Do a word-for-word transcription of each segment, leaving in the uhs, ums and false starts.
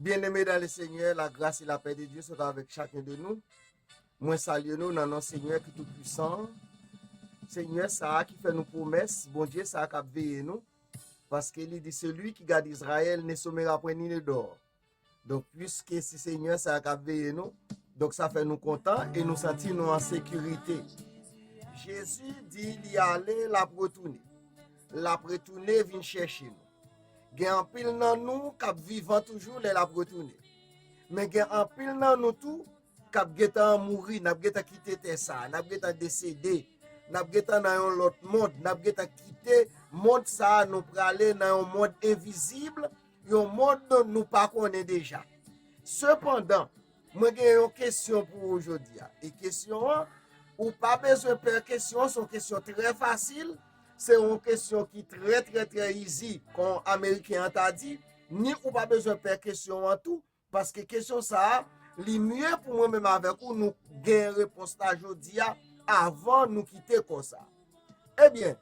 Bien-aimés dans le Seigneur, la grâce et la paix de Dieu sont avec chacun de nous. Mwen salye nou nan non Senyè ki tou pwisan an. Senyè sa a ki fè nou pwomès, Bondye sa a k ap veye nou, paske li di, celui qui garde Israël ne sommeillera point ni ne dort. Donk, piske se Senyè sa a k ap veye nou, donk sa fè nou kontan e nou santi nou an sekirite. Jezi di li ale, l ap retounen. L ap retounen vin chèche nou. Gen anpil nan nou k ap vivan toujou lè l ap retounen. Men gen anpil nan nou tou k ap gentan mouri, n ap gentan kite tè sa a, n ap gentan desede, n ap gentan nan yon lòt mond, n ap gentan kite mond sa a, nou prale nan yon mond envizib, yon mond nou pa konnen deja. Sepandan, mwen gen yon kesyon pou ou jodi a. E kesyon an, ou pa bezwen pè kesyon an, se yon kesyon trè fasil, se yon kesyon ki trè, trè, trè easy, kon Ameriken an ta di, ni ou pa bezwen pè kesyon an tou, paske kesyon sa a, li mye pou mwen menm avèk ou, nou gen repons la jodi a, avan nou kite kò sa a. Ebyen,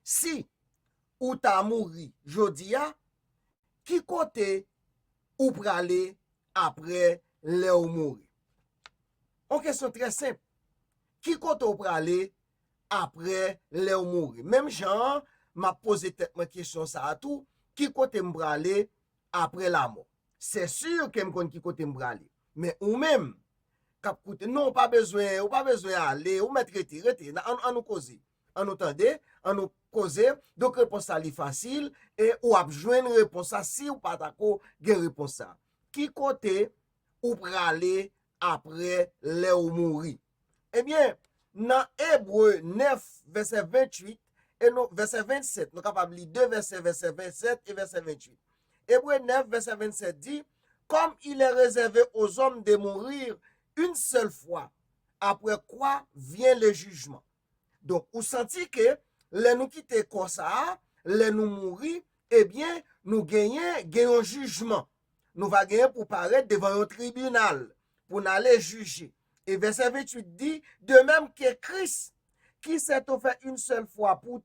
si ou ta mouri jodi a, ki kote ou prale apre lè ou mouri? Yon kesyon trè senp. Ki kote ou prale apre lè ou mouri? Menm jan an, m ap poze tèt mwen kesyon sa a tou, ki kote m prale apre lamò? Se si ke m konn ki kote m prale. Men ou menm, k ap koute, non, ou pa bezwen, ou pa bezwen ale, ou mèt rete, rete, ann, ann nou koze, ann nou tande, ann nou koze. Donk, repons la, li fasil, e ou ap jwenn repons la si ou pa ta ko gen repons la. Ki kote ou prale apre lè ou mouri? Ebyen, nan Ebre nèf, vèsè venntuit, e nou, vèsè vennsèt, nou kapab li de vèsè, vèsè vennsèt e vèsè venntuit. Ebre nèf, vèsè vennsèt di, comme il est réservé aux hommes de mourir une seule fois, après quoi vient le jugement. Donk, ou santi ke lè nou kite kò sa a, lè nou mouri, ebyen, nou genyen, gen yon jijman. Nou va genyen pou parèt devan yon tribinal, pou n ale jije. E vèsè venntuit di, de même que Christ, qui s'est offert une seule fois pour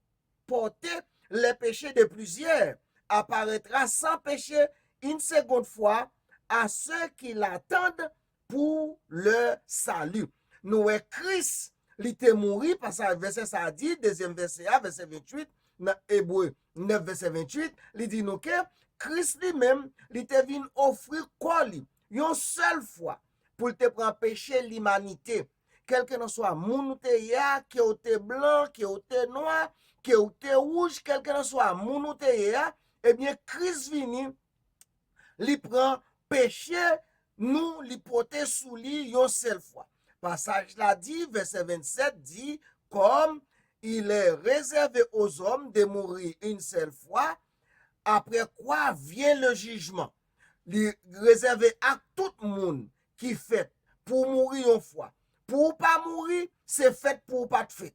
porter les péchés de plusieurs, apparaîtra sans péché une seconde fois à ceux qui l'attendent pour leur salut. Nou wè Kris, li te mouri, paske vèsè sa a di, dezyèm vèsè a, vèsè venntuit, nan Ebre nèf, vèsè venntuit, li di nou ke Kris li menm, li te vin ofri kò li, yon sèl fwa, pou l te pran peche limanite. Kèlkelanswa moun ou te ye a, ke w te blan, ke w te nwa, ke w te wouj, kèlkelanswa moun ou te ye a, ebyen, Kris vini, li pran peche nou, li pote sou li yon sèl fwa. Pasaj la di, vèsè vennsèt di, comme il est réservé aux hommes de mourir une seule fois, après quoi vient le jugement. Li rezève ak tout moun ki fèt pou mouri yon fwa. Pou w pa mouri, se fèt pou w pa t fèt.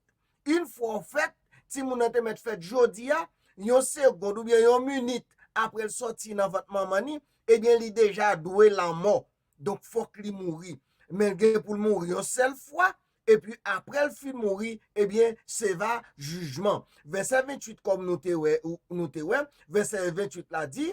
Yon fwa w fèt, timoun nan te mèt fèt jodi a, yon segond oubyen yon minit apre l sòti nan vant manman ni, ebyen, li deja dwe lanmò. Donk, fòk li mouri. Men l gen pou l mouri yon sèl fwa, epi apre l fin mouri, ebyen, se va jijman. Vèsè venntuit, kòm nou te wè, nou te wè, vèsè venntuit la di,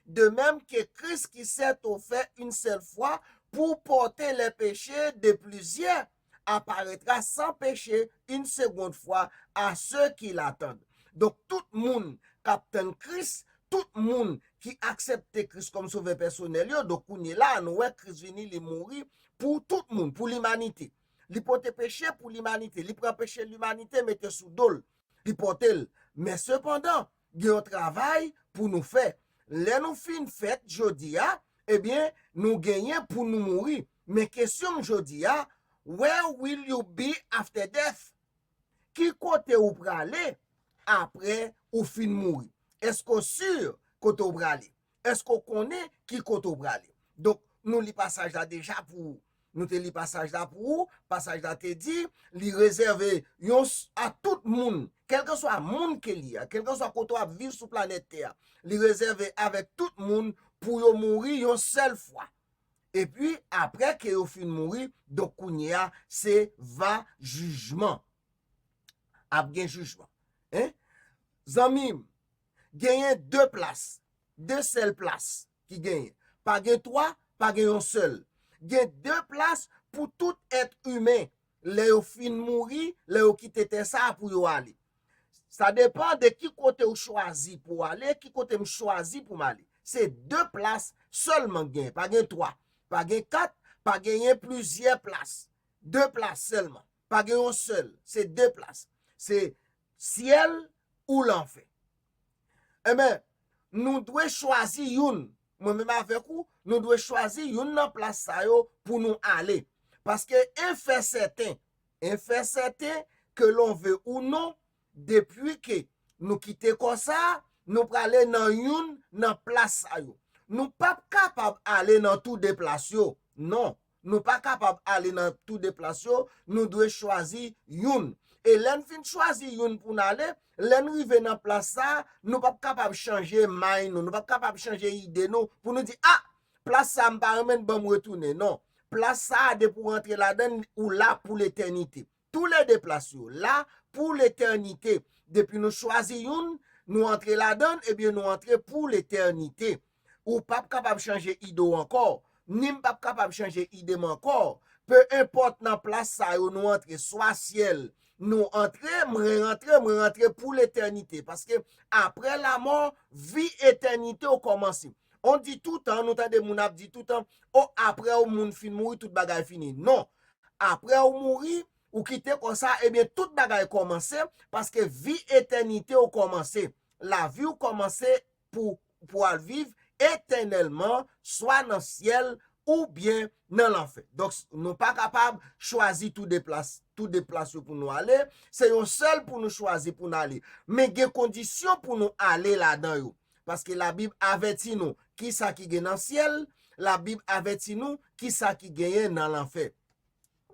de même que Christ qui s'est offert une seule fois pour porter les péchés de plusieurs, apparaîtra sans péché une seconde fois à ceux qui l'attendent. Donk, tout moun k ap tann Kris, tout moun ki aksepte Kris kòm sovè pèsonèl yo, donk, kounye la, nou wè Kris vini, li mouri pou tout moun, pou limanite. Li pote peche pou limanite, li pran peche limanite, mete sou do l, li pote l. Men sepandan, gen yon travay pou nou fè. Lè nou fin fèt jodi a, ebyen, nou genyen pou nou mouri. Men kesyon m jodi a, where will you be after death? Ki kote ou prale apre ou fin mouri? Èske w si kote w prale? Èske w konnen ki kote w prale? Donk, nou li pasaj la deja pou ou. Nou te li pasaj la pou ou. Pasaj la te di, li rezève yon s-, a tout moun, kèlkeswa moun ke li a, kèlkeswa kote w ap viv sou planèt tè a. Li rezève avèk tout moun pou yo mouri yon sèl fwa. Epi, apre ke yo fin mouri, donk kounye a, se va jijman. Ap gen jijman. Hein? Zanmi m, genyen de plas, de sèl plas ki genyen. Pa gen twa, pa gen yon sèl. Gen de plas pou tout èt imen lè yo fin mouri, lè yo kite tè sa a pou yo ale. Sa depann de ki kote w chwazi pou w ale, ki kote m chwazi pou m ale. Se de plas sèlman k genyen, pa gen twa, pa gen kat, pa genyen plizyè plas. De plas sèlman. Pa gen yon sèl, se de plas. Se syèl ou lanfè. Enben, nou dwe chwazi youn. Mwen menm avèk ou, nou dwe chwazi youn nan plas sa yo pou nou ale. Paske en fè sèten, en fè sèten, ke l'on veut ou non, depi ke nou kite kò sa a, nou prale nan youn nan plas sa yo. Nou p ap kapab ale nan tou de plas yo. Non, nou pa kapab ale nan tou de plas yo, nou dwe chwazi youn. E lè n fin chwazi youn pou n ale, lè n rive nan plas sa a, nou p ap kapab chanje may nou, nou p ap kapab chanje ide nou pou nou di, a, plas sa a m pa renmen l, ban m retounen. Non, plas sa a, depi w rantre ladan l, ou la pou letènite. Toulede plas yo la pou letènite. Depi nou chwazi youn, nou antre ladan l, ebyen nou antre pou letènite. Ou p ap kapab chanje ide w ankò, ni m p ap kapab chanje ide m ankò. Pe enpòt nan plas sa yo nou antre, swa syèl, nou antre, mwen rantre, mwen rantre pou letènite. Paske apre lamò, vi etènite w kòmanse. On di toutan, nou tande moun ap di toutan, o, apre yon moun fin mouri, tout bagay fini. Non. Apre ou mouri, ou kite kò sa, ebyen, tout bagay kòmanse, paske vi etènite w kòmanse. Lavi w kòmanse pou, pou al viv etènèlman, swa nan syèl oubyen nan lanfè. Donk, nou pa kapab chwazi tou de plas, tou de plas yo pou nou ale. Se yon sèl pou nou chwazi pou n ale. Men gen kondisyon pou nou ale ladan yo. Paske Labib avèti nou ki sa ki gen nan syèl, Labib avèti nou ki sa ki genyen nan lanfè.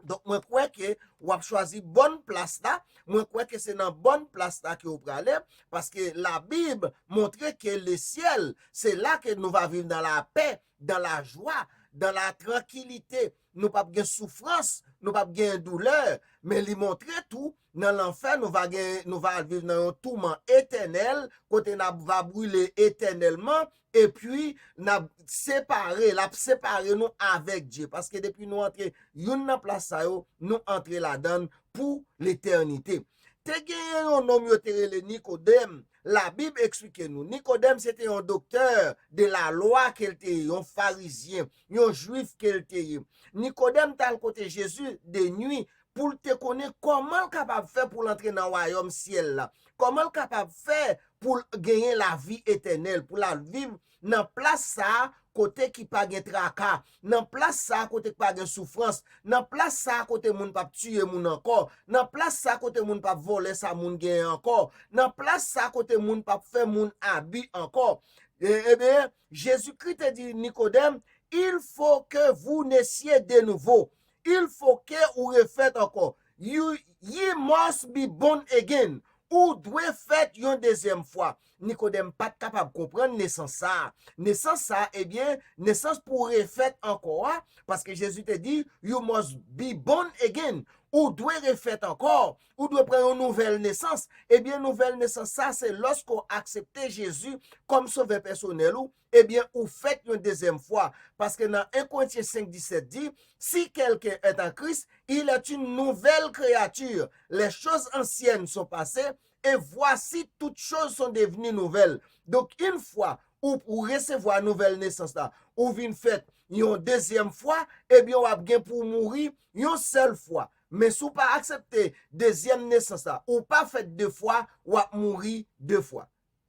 Donk, mwen kwè ke w ap chwazi bòn plas la. Mwen kwè ke se nan bòn plas la ke w prale, paske Labib montre ke le syèl, se la ke nou va viv dans la paix, dans la joie, dans la tranquillité. Nou p ap gen soufrans, nou p ap gen doulè, men li montre tou, nan lanfè, nou va gen, nou va al viv nan yon touman etènèl, kote n ap va brile etènèlman, epi n ap separe, l ap separe nou avèk Dye. Paske depi nou antre youn nan plas sa yo, nou antre ladan l pou letènite. Te genyen yon nonm yo te rele Nikodèm. Labib eksplike nou, Nikodèm se te yon doktè de lalwa ke l te ye, yon farizyen, yon jwif ke l te ye. Nikodèm t al kote Jezi de nwi pou l te konnen kòman l kapab fè pou l antre nan wayòm syèl la. Kòman l kapab fè pou l genyen lavi etènèl, pou l al viv nan plas sa a kote ki pa gen traka, nan plas sa a kote ki pa gen soufrans, nan plas sa a kote moun p ap tiye moun ankò, nan plas sa a kote moun p ap vòlè sa moun genyen ankò, nan plas sa a kote moun p ap fè moun abi ankò. E, ebyen, Jezikri te di Nikodèm, il faut que vous naissiez de nouveau. Il faut que ou refèt ankò. You, ye must be born again. Ou dwe fèt yon dezyèm fwa. Nikodèm pa t kapab konprann nesans sa a. Nesans sa a, ebyen, nesans pou refèt ankò a, paske Jezi te di, you must be born again. Ou dwe refèt ankò. Ou dwe pran yon nouvèl nesans. Ebyen, nouvèl nesans sa, se lòske w aksepte Jezi kòm sovè pèsonèl ou, ebyen, ou fèt yon dezyèm fwa. Paske nan en Korentyen senk disèt di, si quelqu'un est en Christ, il est une nouvelle créature. Les choses anciennes sont passées, et voici toutes choses sont devenues nouvelles. Donk, yon fwa ou, ou resevwa nouvèl nesans la, ou vin fèt yon dezyèm fwa, ebyen, w ap gen pou w mouri yon sèl fwa. Men si w pa aksepte dezyèm nesans la, ou pa fèt de fwa, w ap mouri de fwa.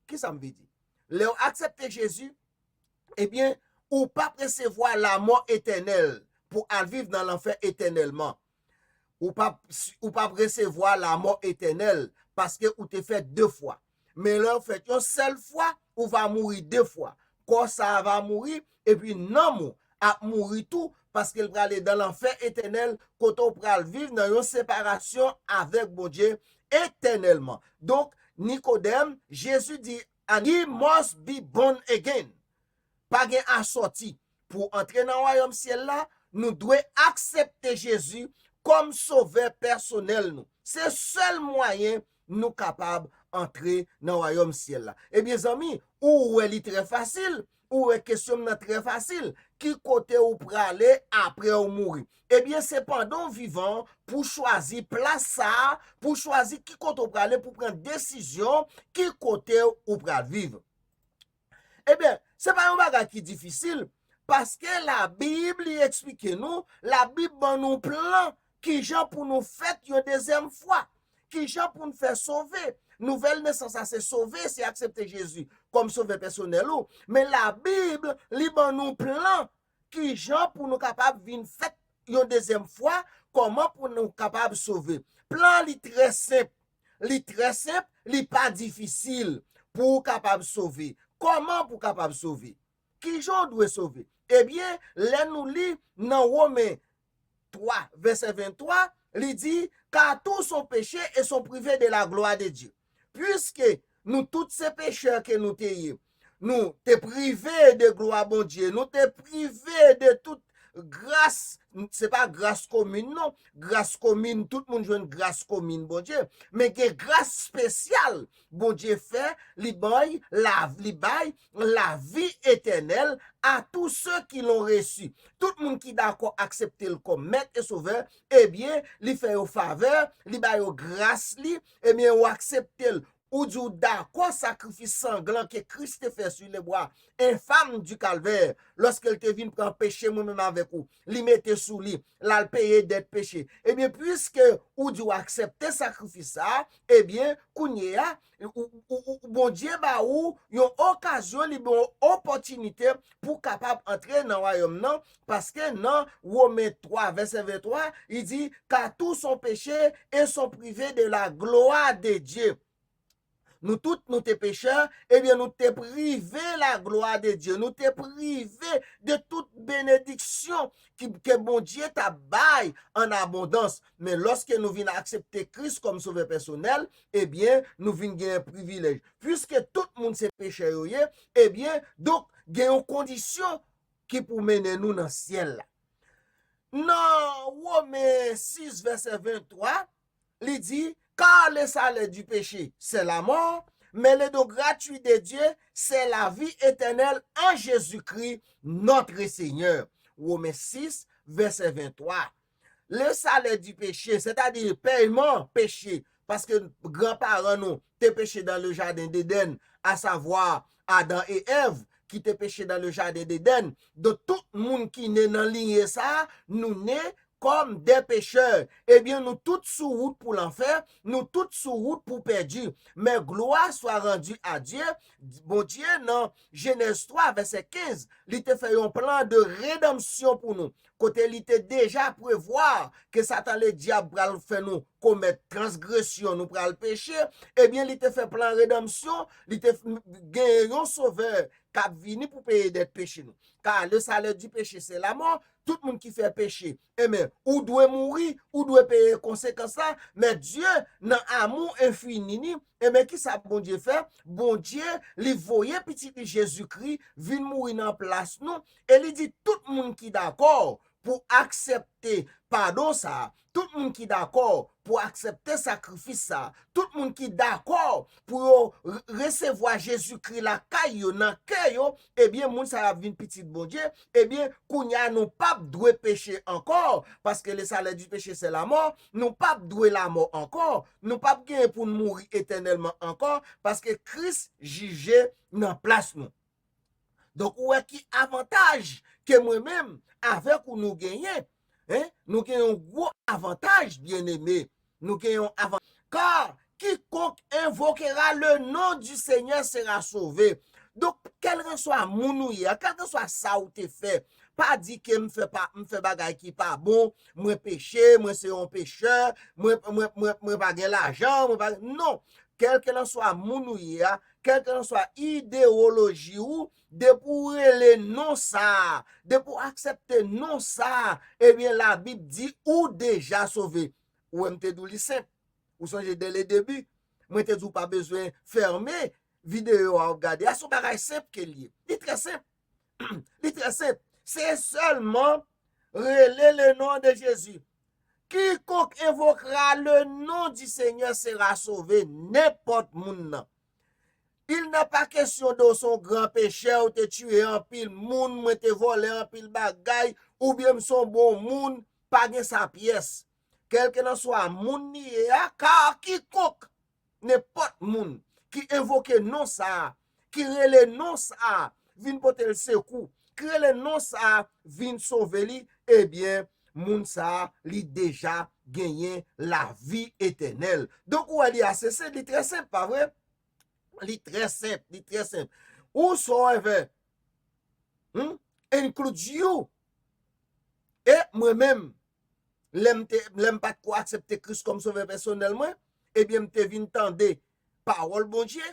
Kisa m vle di? Lè w aksepte Jezi, ebyen, ou p ap resevwa lamò etènèl pou al viv nan lanfè etènèlman. Ou p ap, ou p ap resevwa lamò etènèl paske ou te fèt de fwa. Men lè w fèt yon sèl fwa, ou va mouri de fwa. Kò sa a va mouri, epi nanm ou ap mouri tou, paske l prale nan lanfè etènèl, kote w pral viv nan yon separasyon avèk Bondye etènèlman. Donk, Nikodèm, Jezi di, and ye must be born again. Pa gen asòti. Pou antre nan wayòm syèl la, nou dwe aksepte Jezi kòm sovè pèsonèl nou. Se sèl mwayen nou kapab antre nan wayòm syèl la. Ebyen, zanmi, ou wè li trè fasil, ou wè kesyon m nan trè fasil. Ki kote ou prale apre ou mouri? Ebyen, se pandan w vivan pou chwazi plas sa a, pou chwazi ki kote ou prale, pou pran desizyon ki kote ou pral viv. Ebyen, se pa yon bagay ki difisil, paske Labib li eksplike nou, Labib ban nou plan kijan pou nou fèt yon dezyèm fwa, kijan pou n fè sove. Nouvèl nesans la se sove, se aksepte Jezi kòm sovè pèsonèl ou. Men Labib li ban nou plan kijan pou nou kapab vin fèt yon dezyèm fwa, kòman pou nou kapab sove. Plan li trè senp, li trè senp, li pa difisil pou w kapab sove. Kòman pou w kapab sove? Kijan w dwe sove? Ebyen, lè nou li nan Women twa, vèsè venntwa, li di, Car tous ont péché et sont privés de la gloire de Dieu. Piske nou tout se pechè ke nou te ye, nou te prive de glwa Bondye, nou te prive de tout gras, se pa gras komin non, gras komin, tout moun jwenn gras komin Bondye, men gen gras espesyal Bondye fè, li bay, la, li bay lavi etènèl à tous ceux qui l'ont reçu. Tout moun ki dakò aksepte l kòm mèt e sovè, ebyen, li fè yo favè, li ba yo gras li, ebyen, yo aksepte l. Ou di w dakò sakrifis sanglan ke Kris te fè sur les bois infâmes du calvaire, lòske l te vin pran peche mwen menm avèk ou, li mete sou li, l al peye dèt peche. Ebyen, piske ou di w aksepte sakrifis sa a, ebyen, kounye a, ou, ou, ou, Bondye ba ou yon okazyon, li ba w yon opòtinite pou w kapab antre nan wayòm nan, paske nan Women twa, vèsè venntwa, li di, Car tous ont péché et sont privés de la gloire de Dieu. Nou tout, nou te pechè, ebyen, nou te prive la gloire de Dieu. Nou te prive de tout benediksyon ki, ke Bondye t ap bay an abondans. Men lòske nou vin aksepte Kris kòm sovè pèsonèl, ebyen, nou vin gen privilèj. Piske tout moun se pechè yo ye, ebyen, donk, gen yon kondisyon ki pou mennen nou nan syèl la. Nan Women sis, vèsè venntwa, li di, Car le salaire du péché, c'est la mort, mais le don gratuit de Dieu, c'est la vie éternelle en Jésus-Christ, notre Seigneur. Women sis, vèsè venntwa. Le salaire du péché, sètadi pèyman peche, paske granparan nou te peche dans le jardin d'Éden, à savoir Adan e Èv, ki te peche dans le jardin d'Éden. Donk, tout moun ki ne nan linye sa a, nou ne kòm de pechè. Ebyen, nou tout sou wout pou lanfè, nou tout sou wout pou pèdi. Men glwa swa randi a Dye, Bondye nan Jenèz twa, vèsè kenz, li te fè yon plan de redanmsyon pou nou. Kote li te deja prevwa ke Satan Ledyab pral fè nou komèt transgresyon, nou pral peche, ebyen, li te fè plan redanmsyon, li te f-, genyen yon sovè k ap vini pou peye dèt peche nou. Car le salaire du péché, c'est la mort. Tout moun ki fè peche, ebyen, ou dwe mouri, ou dwe peye konsekans la, men Dye, nan amou enfini ni, ebyen, kisa Bondye fè? Bondye, li voye pitit li Jezikri vin mouri nan plas nou, e li di tout moun ki dakò pou aksepte padon sa a, tout moun ki dakò pou aksepte sakrifis sa a, tout moun ki dakò pou yo re-, resevwa Jezikri lakay yo, nan kè yo, ebyen, moun sa yo ap vin pitit Bondye, ebyen, kounye a nou p ap dwe peche ankò, paske le salaire du péché, c'est la mort, nou p ap dwe lamò ankò, nou p ap genyen pou n mouri etènèlman ankò, paske Kris jije nan plas nou. Donk, ou wè ki avantaj ke mwen menm avèk ou nou genyen, en? Nou gen yon gwo avantaj, byeneme. Nou gen yon avan-, Car quiconque invoquera le nom du Seigneur sera sauvé. Donk, kèlkeswa moun ou ye a, kèlkeswa sa ou te fè, pa di ke m fè pa, m fè bagay ki pa bon, mwen peche, mwen se yon pechè, mwen, mwen, mwen, mwen pa gen lajan, mwen pa, non. Kèlkelanswa moun ou ye a, kèlkelanswa idewoloji ou, depi w rele non sa a, depi w aksepte non sa a, ebyen, Labib di ou deja sove. Ou wè m te di w li senp. Ou sonje dès le début, mwen te di w pa bezwen fèmen videyo a w ap gade a, se yon bagay senp ke l ye. Li trè senp. Li trè senp. Se sèlman rele le non de Jezi. Quiconque invoquera le nom du Seigneur sera sauvé. Nenpòt moun nan. Il n'est pas question de w se yon gran pechè, ou te tiye anpil moun, mwen te vòlè anpil bagay, oubyen m se yon bon moun, pa gen sa pyès. Kèlkelanswa moun li ye a, car quiconque, nenpòt moun ki envoke non sa a, ki rele non sa a, vin pote l sekou, ki rele non sa a, vin sove li, ebyen, moun sa a, li deja genyen lavi etènèl. Donk, ou wè li ase senp, li trè senp, pa vre? Li trè senp, li trè senp. Whosoever, hmm, includes you. E mwen menm, lè m te, lè m pa t ko aksepte Kris kòm sovè pèsonèl mwen, ebyen, m te vin tande pawòl Bondye,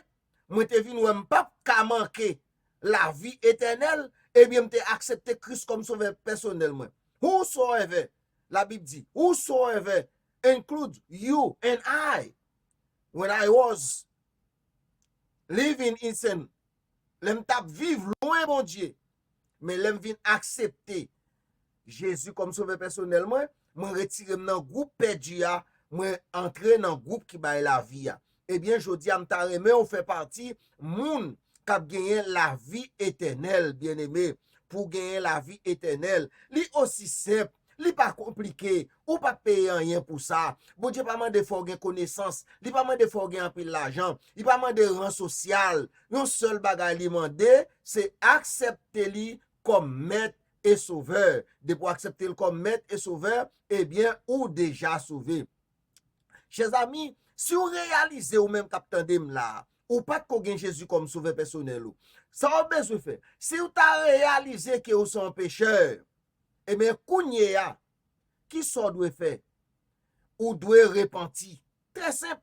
mwen te vin wè m p ap ka manke lavi etènèl, ebyen, m te aksepte Kris kòm sovè pèsonèl mwen. Whosoever, Labib di, whosoever include you and I. When I was living in sin, lè m t ap viv lwen Bondye, men lè m vin aksepte Jezi kòm sovè pèsonèl mwen, mwen retire m nan gwoup pèdi a, mwen antre nan gwoup ki bay lavi a. Ebyen, jodi a, m ta renmen w fè pati moun k ap genyen lavi etènèl, byeneme. Pou w genyen lavi etènèl, li osi senp, li pa konplike, ou p ap peye anyen pou sa. Bondye pa mande fò w gen konesans, li pa mande fò w gen anpil lajan, li pa mande ran sosyal. Yon sèl bagay li mande, se aksepte li kòm mèt e sovè. Depi w aksepte l kòm mèt e sovè, ebyen, ou deja sove. Chèzami, si w reyalize ou menm k ap tande m la, ou pa t ko gen Jezi kòm sovè pèsonèl ou, sa w bezwen fè? Si w ta reyalize ke ou se yon pechè, ebyen, kounye a, ki sa w dwe fè? Ou dwe repanti. Trè senp.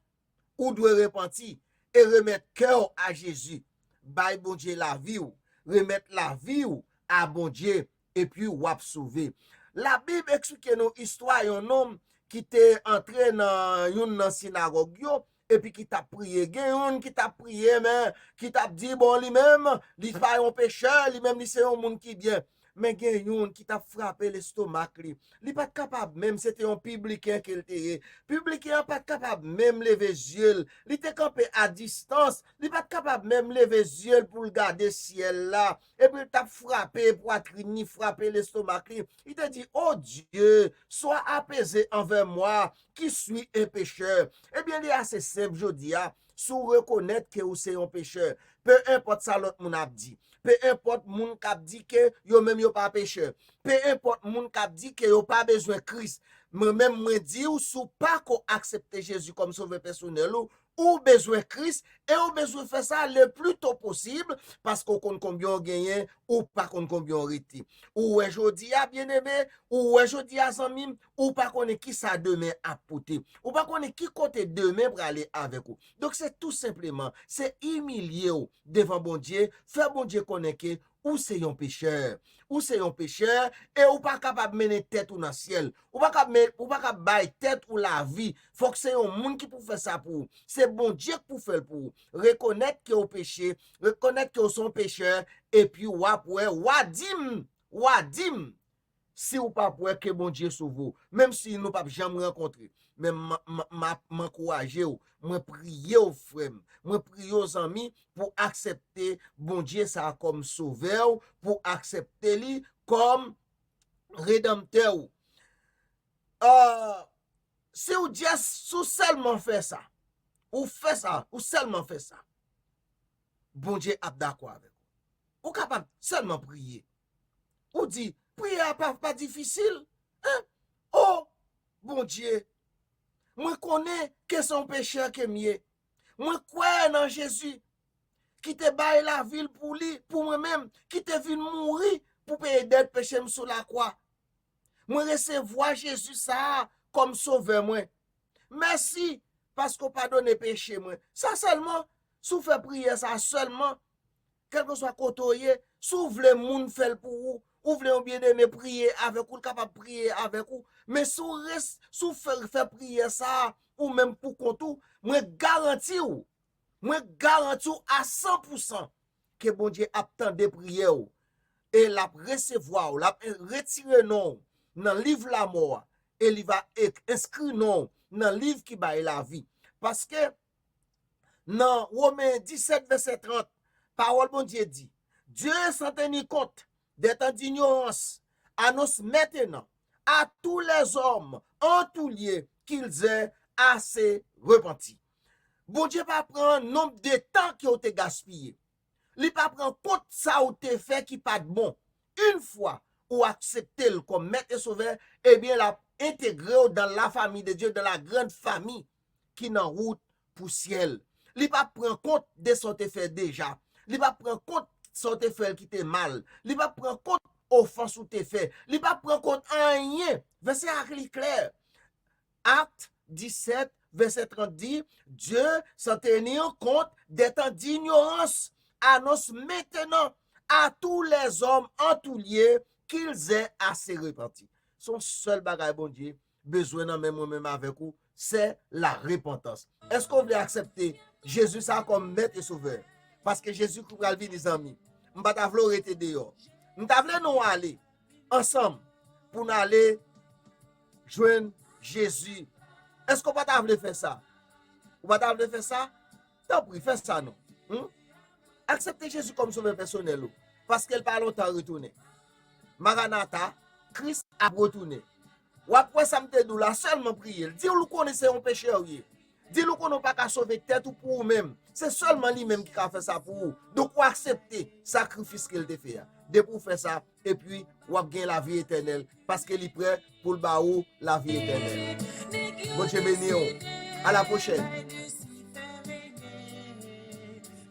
Ou dwe repanti e remèt kè w a Jezi. Bay Bondye lavi w. Remèt lavi w a Bondye, epi w ap sove. Labib eksplike nou istwa yon nonm ki te antre nan youn nan sinagòg yo, epi ki t ap priye. Gen youn ki t ap priye, men ki t ap di, bon, li menm, li pa yon pechè, li menm, li se yon moun ki byen. Men gen youn ki t ap frape lestomak li. Li pa t kapab menm, se te yon pibliken ke l te ye. Pibliken an pa t kapab menm leve zye l. Li te kanpe a distans. Li pa t kapab menm leve zye l pou l gade syèl la. Epi l t ap frape pwatrin li, frape lestomak li. Li te di, "O Dye, sois apaisé envers moi, qui suis un pécheur." Ebyen, li ase senp jodi a. Si w rekonèt ke ou se yon pechè, pe enpòt sa lòt moun ap di, pe enpòt moun k ap di ke yo menm yo pa pechè, pe enpòt moun k ap di ke yo pa bezwen Kris, mwen menm mwen di w, si w pa ko aksepte Jezi kòm sovè pèsonèl ou, ou bezwen Kris, e ou bezwen fè sa le plus tôt possible, paske ou konn konbyen w genyen, ou pa konn konbyen w rete. Ou wè jodi a, byeneme, ou wè jodi a, zanmi m, ou pa konnen ki sa demen ap pote. Ou pa konnen ki kote demen prale avèk ou. Donk, se tou senpleman, se imilye w devan Bondye, fè Bondye konnen ke ou se yon pechè. Ou se yon pechè e ou pa kapab mennen tèt ou nan syèl. Ou pa kab men, ou pa kab bay tèt ou lavi. Fòk se yon moun ki pou fè sa pou ou. Se Bondye ki pou fè l pou ou. Rekonèt ke w peche, rekonèt ke w se yon pechè, epi w ap wè, w a di m, w a di m, si w p ap wè ke Bondye sove w, menm si nou p ap janm rankontre. Men m, m, m, m ap, m ankouraje w, mwen priye w, frè m, mwen priye w, zanmi, pou aksepte Bondye sa a kòm sovè w, pou aksepte li kòm redanmtè w. Ah, si w just, si w sèlman fè sa, ou fè sa, ou sèlman fè sa, Bondye ap dakò avèk ou. Ou kapab sèlman priye. Ou di, priyè a pa, pa difisil. Hein? O Bondye, mwen konnen ke se yon pechè ke m ye. Mwen kwè nan Jezi ki te bay lavi l pou li, pou mwen menm, ki te vin mouri pou peye dèt peche m sou lakwa. Mwen resevwa Jezi sa a kòm sovè mwen. Mèsi paske w padone peche mwen. Sa sèlman, si w fè priyè sa a sèlman, kèlkeswa kote w ye, si w vle moun fè l pou ou, ou vle yon byeneme priye avèk ou, l kapab priye avèk ou. Men si w res-, si w fè, fè priyè sa a, ou menm pou kont ou, mwen garanti w, mwen garanti w a san pou san ke Bondye ap tande priyè w e l ap resevwa w, l ap retire non w nan liv lamò a e li va ek- enskri non w nan liv ki bay lavi. Paske nan Women disèt, vèsè trant, pawòl Bondye di, Dieu sans tenir compte des temps d'ignorance annonce maintenant à tous les hommes en tout lieu qu'ils aient assez repenti. Bondye pa pran nonb de tan ke w te gaspiye. Li pa pran kont sa w te fè ki pa t bon. Yon fwa ou aksepte l kòm Mèt e Sovè, ebyen, l ap entegre w dans la famille de Dieu, dans la grande famille ki nan wout pou syèl. Li p ap pran kont de sa w te fè deja. Li p ap pran kont sa w te fè l ki te mal. Li p ap pran kont ofans ou te fè. Li p ap pran kont anyen. Vèsè a li klè. Acte dix-sept, verset trente dit, Dieu, sans tenir compte des temps d'ignorance, annonce maintenant à tous les hommes en tout lieu qu'ils aient assez repenti. Se yon sèl bagay Bondye bezwen nan men mwen menm avèk ou, se la repantans. Èske w vle aksepte Jezi sa kòm Mèt e Sovè? Paske Jezi ki pral vini, zanmi. M pa ta vle w rete deyò. M ta vle nou ale ansanm pou n ale jwenn Jezi. Èske w pa ta vle fè sa? Ou pa ta vle fè sa? Tanpri, fè sa non. Hmm? Aksepte Jezi kòm sovè pèsonèl ou, paske l pa lontan retounen. Maranata, Kris ap retounen. W ap wè sa m te di w la, sèlman priye l. Di l ou konnen se yon pechè w ye. Di l ou konnen w pa ka sove tèt ou pou ou menm. Se sèlman li menm ki ka fè sa pou ou. Donk, ou aksepte sakrifis ke l te fè a. Depi w fè sa, epi w ap gen lavi etènèl, paske li prè pou l ba ou lavi etènèl. Bondye beni w. A la pwochèn.